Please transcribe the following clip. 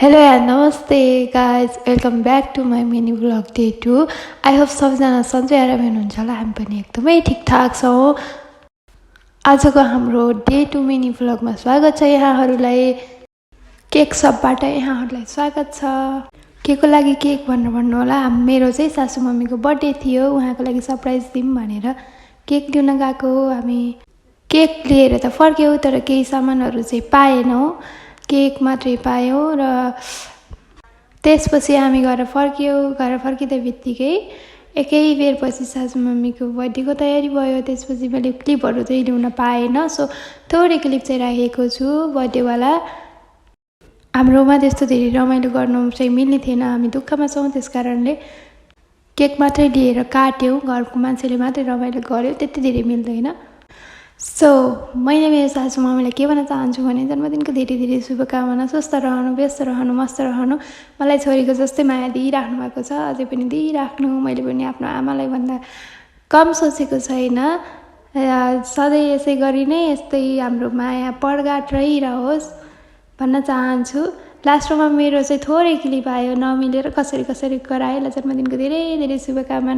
Hello and namaste guys, welcome back to my mini vlog day 2. I hope सबजना सन्चै आराम हुनुहुन्छ होला। हामी पनि एकदमै ठिकठाक छौँ। आजको हाम्रो डे 2 मिनी भ्लगमा स्वागत छ यहाँहरूलाई। केक सबबाट यहाँहरूलाई स्वागत छ। केको लागि केक भनेर भन्नु होला। मेरो चाहिँ सासु मम्मीको बर्थडे थियो, उहाँको लागि सरप्राइज दिउँ भनेर केक ल्याउन गएको। हामी केक लिएर त फर्क्यौँ तर केही सामानहरू चाहिँ पाएनौँ, केक मात्रै पायौँ र त्यसपछि हामी घर फर्क्यौँ। घर फर्किँदै बित्तिकै एकै बेरपछि सासु मम्मीको बर्थडेको तयारी भयो। त्यसपछि मैले क्लिपहरू चाहिँ ल्याउन पाएन, सो थोरै क्लिप चाहिँ राखेको छु बर्थडेवाला। हाम्रोमा त्यस्तो धेरै रमाइलो गर्नु चाहिँ मिल्ने थिएन, हामी दुःखमा छौँ, त्यस कारणले केक मात्रै लिएर काट्यौँ। घरको मान्छेले मात्रै रमाइलो गर्यो, त्यति धेरै मिल्दैन। सो मैले मेरो सासु मम्मीलाई के भन्न चाहन्छु भने जन्मदिनको धेरै धेरै शुभकामना। स्वस्थ रहनु, व्यस्त रहनु, मस्त रहनु। मलाई छोरीको जस्तै माया दिइराख्नु भएको छ, अझै पनि दिइराख्नु। मैले पनि आफ्नो आमालाई भन्दा कम सोचेको छैन। सधैँ यसै गरी नै यस्तै हाम्रो माया पढगाट रहिरहोस् भन्न चाहन्छु। लास्टमा मेरो चाहिँ थोरै क्लिप आयो, नमिलेर कसरी गराएँ। जन्मदिनको धेरै धेरै शुभकामना।